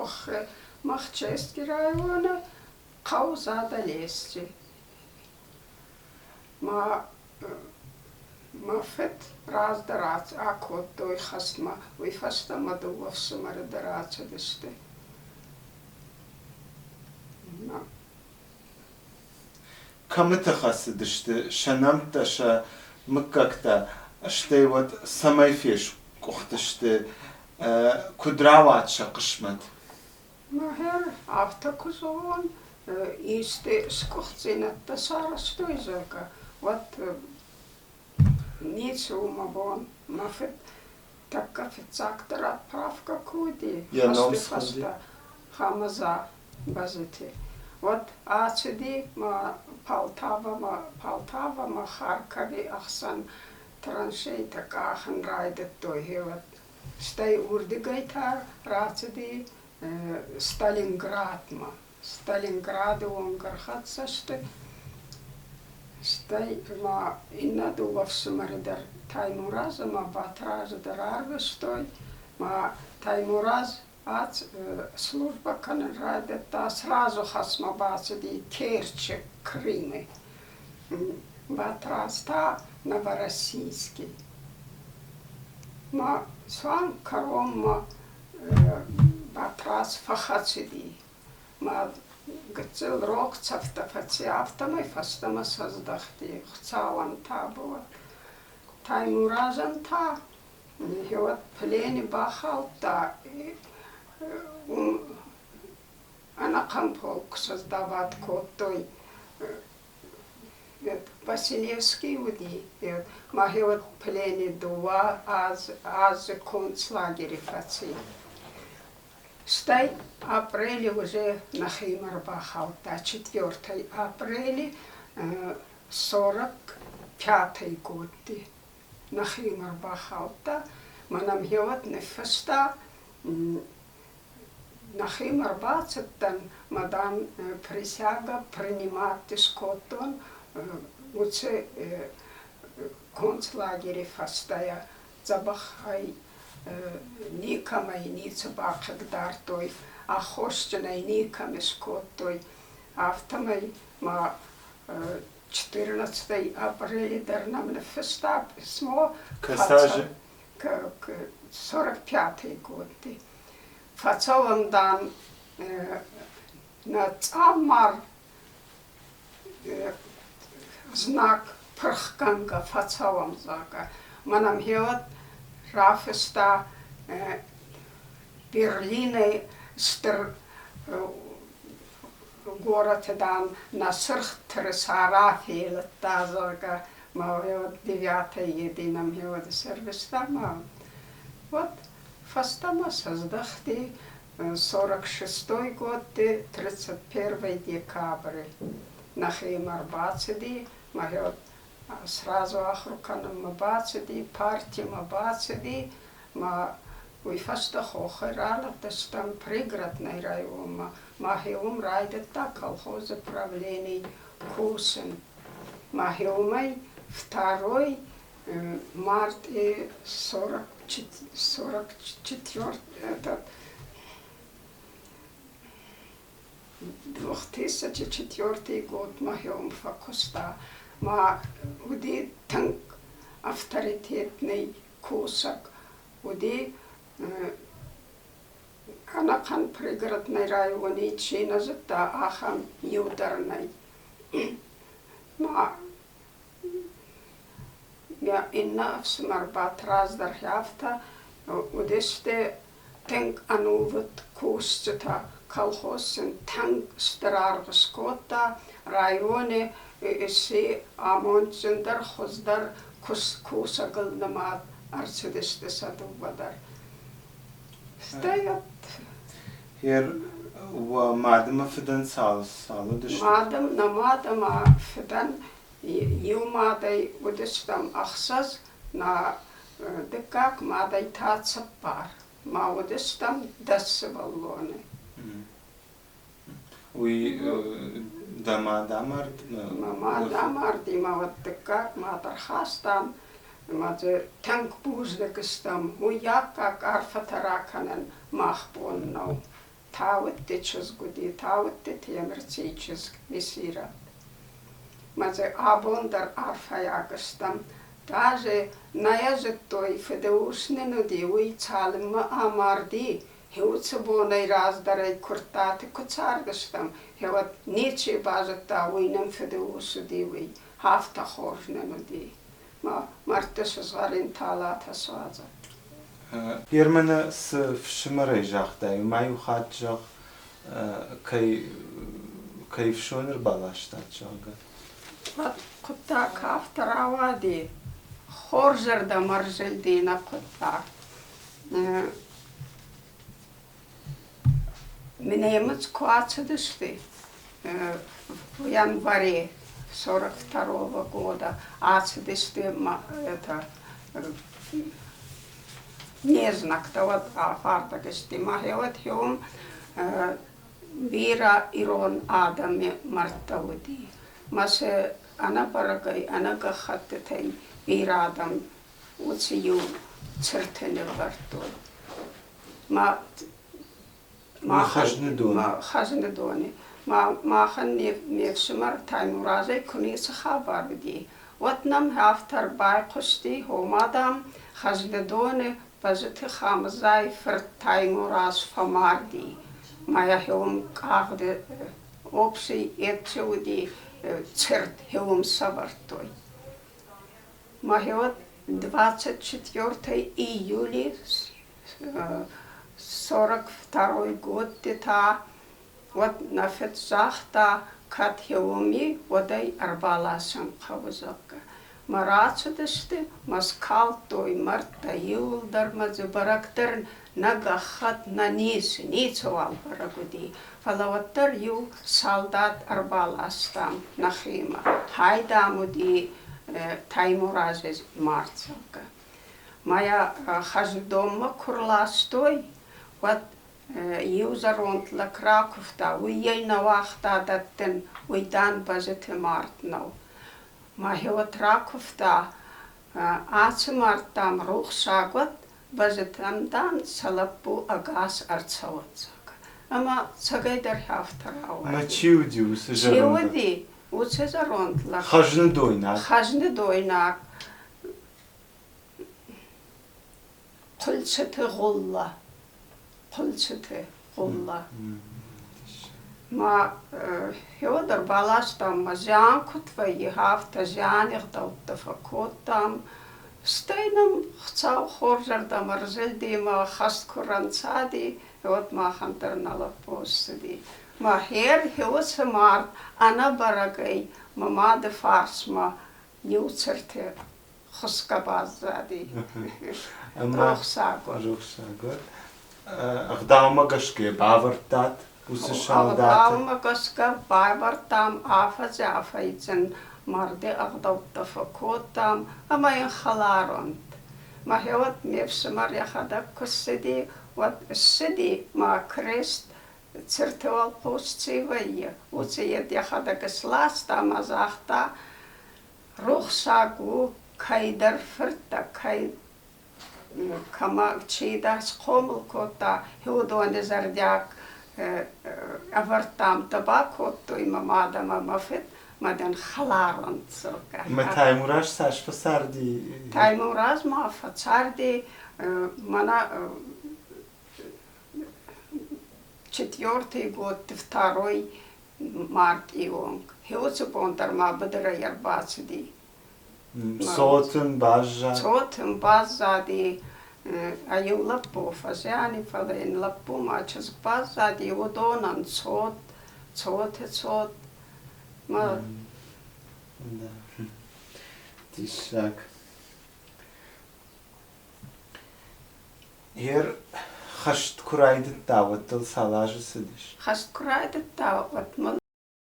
хохы Махчески районы хъӕу Задӕлесчы. Мӕ мӕ фыд раздӕр акодтой хӕстмӕ, уый фӕстӕ мӕ дыууӕ фсымӕры дӕр ацыдысты. Кӕмыты хӕцыдысты сӕ нӕмттӕ, сӕ мыггӕгтӕ, стӕй уӕд цӕмӕй фескъуыхтысты, куыд рауад сӕ хъысмӕт? Мӕхӕр афтӕ куы зӕгъон, исты сгуыхтдзинӕдтӕ сарӕзтой, зӕгъгӕ, уӕд ницы у мӕ бон. Мӕ фыд тӕккӕ фыццагдӕр отправкӕ куы уыди, Йӕ ном хӕсты схуынди? фӕстӕ Хамӕза Базети, уӕд ацыди мӕ Полтавамӕ, Полтавамӕ Харькови ӕхсӕн траншейтӕ къахын райдыдтой. Гъеуӕд Стӕй уырдыгӕй та рацыди Сталинградмӕ. Сталинграды онг ӕрхӕццӕ сты. Стӕй ма иннӕ дыууӕ фсымӕры дӕр Таймураз ӕмӕ Батразы дӕр арвыстой. Ма Таймураз службӕ кӕнын райдыдта, сразу хӕсмӕ бацыди Керчы, Крымы. Батрадз та Новороссийский. Ма суанг кӕронмӕ Батрадз фӕхӕцыди. Ма гыццыл рог цӕфтӕ фӕци, афтӕмӕй фӕстӕмӕ сӕздӕхти Хуыцауӕн табуы. Таймуразӕн та гъеуӕд плени бахаудта, уым ӕнӕхъӕн полк создавать кодтой. Василевский уыди, мӕхиуӕт плени дыууӕ азы концлагери фӕци. Стӕй апрели уже нӕхимӕ рбахаудта, 4 апрели 45-й годти нӕхимӕ рбахаудта. Мӕнӕн гъеуӕд ныффыста, Нӕхимӕ рбацыдтӕн ма, дам, присяга принимать скодтон уыцы концлагери фӕстӕйӕ дзӕбӕхӕй никӕмӕй ницы бахъыгдардтой, аххосджынӕй никӕм скодтой. Афтӕмӕй ма 14 апреле дӕр нӕм ныффыста писмо. Кӕсӕджы? 45-й годти. Фӕцӕуӕн, дам, нӕ цъаммар знаг пырхгӕнгӕ фӕцӕуӕм, зӕгъгӕ. Мӕнӕн гъеуӕд рафыста Берлинӕй стыр горӕты, дам, нӕ сырх тырыса рафелыдта, зӕгъгӕ, ма гъеуӕд девятой единӕм гъеуӕд сӕрвыста ма уӕд фӕстӕмӕ сӕздӕхти 46-й годти 31 декабры нӕхимӕ рбацыди, ма гъеуӕд сразу ахуыр кӕнынмӕ бацыди, партимӕ бацыди, ма уый фӕстӕ хохы ралыгъдыстӕм пригородный районмӕ. Мӕхи уым райдыдта колхозы правлени кусын. Мӕхи уымӕй второй март 44 этот 2004 год мӕхи уым фӕкуыста. Ма уыди тынг авторитетный кусӕг, уыди ӕнӕхъӕн пригородный райони чи нӕ зыдта, ахӕм иу дӕр нӕй. Ма мӕ иннӕ ӕфсымӕр Батрадз дӕр афтӕ уыдысты тынг ӕнувыд кусджытӕ. Колхоз сын тынг стыр аргъ скодта, районы сси амондджындӕр, хуыздӕр кусӕгыл нымад ӕрцыдысты сӕ дыууӕ дӕр. Стӕй Гъер уӕ мад ӕмӕ фыдӕн цал цал уыдысты? Мад, нӕ мад ӕмӕ фыдӕн иу мадӕй уыдыстӕм ӕхсӕз, нӕ дыккаг мадӕй та цыппар. Ма уыдыстӕм дӕс сывӕллоны. Уый дӕ мад амард? Мӕ мад амарди, мӕ уӕд дыккаг мад ӕрхастам. Ӕмӕ дзы тынг бузныг стӕм. Уый аккаг арфӕтӕ ракӕнын мах бон нӕу. Тауытты чызг уыди, Тауытты Темырцийы чызг Мисирӕт. Мӕ дзы абон дӕр арфӕйаг стӕм. Даже нӕ йӕ зыдтой, фыдыус нын уыди, уый цалынмӕ амарди, уыцы бонӕй раздӕрӕй Куырттаты куы цардыстӕм, уӕд ничи базыдта, уый нын фыдыус уыди, уый. Афтӕ хорз нын уыди. Мӕ мӕрдты сызгъӕрин талатӕ суадзӕд. Германы цы фсымӕрӕй загътай, ма иу хатт зӕгъ, кӕй, кӕй фсон ӕрбаластат, зӕгъгӕ. Уӕд хъуыддаг афтӕ рауади, хорзӕрдӕм ӕрзылди нӕ хъуыддаг. Немыц куы ацыдысты в январе 42 года ацыдысты это не знӕгтӕ уӕд афардӕг сты. Мӕхе уӕд хеуым бирӕ ирон адӕмы мӕрдтӕ уыди. Мӕ сӕ ӕнӕбӕрӕгӕй, ӕнӕгӕххӕттытӕй бирӕ адӕм уыцы иу цырты нывӕрдтой. Хӕзныдоны. Хӕзныдоны. Махӕн ме фсымӕр Таймуразӕй куы ницы хабар уыди, уӕд нӕм афтӕ ӕрбайхъуысти, ома, дам, Хӕзныдоны Бӕзыты Хамызайы фырт Таймураз фӕмарди. Ма йӕхи уым къагъды опси ӕдде уыди цырт, уым сӕвӕрдтой. Мӕхе 24 июля 42 год та уӕд нӕ фыд загъта, кӕд уоми, уӕд ӕй ӕрбаласӕн хъӕуы, зӕгъгӕ. Мӕ рацыдысты, мӕ скалдтой мӕрдтӕ иууылдӕр мӕ дзы бӕрӕг дӕр нӕ гӕххӕтт, нӕ ницы, ницыуал бӕрӕг уыди. Фӕлӕ уӕддӕр иу салдат ӕрбаластам нӕхимӕ. Хай, дам, уыди Таймуразы мард, зӕгъгӕ. Мӕ йӕ Хӕзныдонмӕ куы рластой, уӕд иу зӕронд лӕг ракуывта, уый йӕ нӕ уагъта дӕттын, уый дам Бӕзыты мард нӕу. Мӕхиуӕт ракуывта, ацы мард, дам, рухсаг уӕд, Бӕзытӕм, дам, сӕ лӕппу ӕгас ӕрцӕуӕд, зӕгъгӕ. Ӕмӕ цӕгӕйдӕр афтӕ рауади. Ӕмӕ чи уыди уыцы зӕронд? Чи уыди уыцы зӕронд лӕг? Хӕзныдойнаг. Хӕзныдойнаг. Хъуылцыты Гъулла. Хъуылцыты Гъулла. Ма Федор баластам ма зиан куыд вӕййы, афтӕ зианы ӕгъдӕуттӕ фӕкодтам. Стӕй нӕм Хуыцау хорзӕрдӕм ӕрзылди ӕмӕ хӕст куы рӕнцади, уӕд махӕн дӕр нӕ лӕппу ссыди. Мӕ хер уыцы мард ӕнӕбӕрӕгӕй мӕ мады фарсмӕ иу цырты хуысгӕ баззади. Рухсаг уӕд. Рухсаг уӕд. Ӕгъдаумӕ гӕсгӕ бавӕрдтат уыцы салдаты? Ӕгъдаумӕ гӕсгӕ бавӕрдтам афӕдзы-афӕдзӕн марды ӕгъдӕуттӕ фӕкодтам ӕмӕ йын хӕларонт. Мӕхе уӕд ме фсымӕр йӕхӕдӕг куы ссыди, уӕд ссыди мӕ крест цырты уӕлхъус ци вӕййы, уыцы йед йӕхӕдӕг сласта ӕмӕ загъта, Рухсаг у, кӕйдӕр фырттӕ, кӕй кӕмӕ чи дӕ схъомыл кодта, уыдоны зӕрдиаг ӕвӕрдтамтӕ бакодтой мӕ мад ӕмӕ мӕ фыд, мӕ дын хӕларон зӕгъгӕ. Мӕ Таймураз цас фӕцарди? Таймураз ма фӕцарди мӕнӕ четвертый год, второй мартъийы онг. Уыцы бон дӕр ма быдырӕй ӕрбацыди. Цот ын баззад? Цот ын баззади. Иу лӕппу фӕзиани, фӕлӕ йын лӕппумӕ чызг баззади, уыдонӕн цот, цоты цот. Диссаг. Ер хӕст куы райдыдта, уӕд дыл цал азы цыдис? Хӕст куы райдыдта, уӕд мыл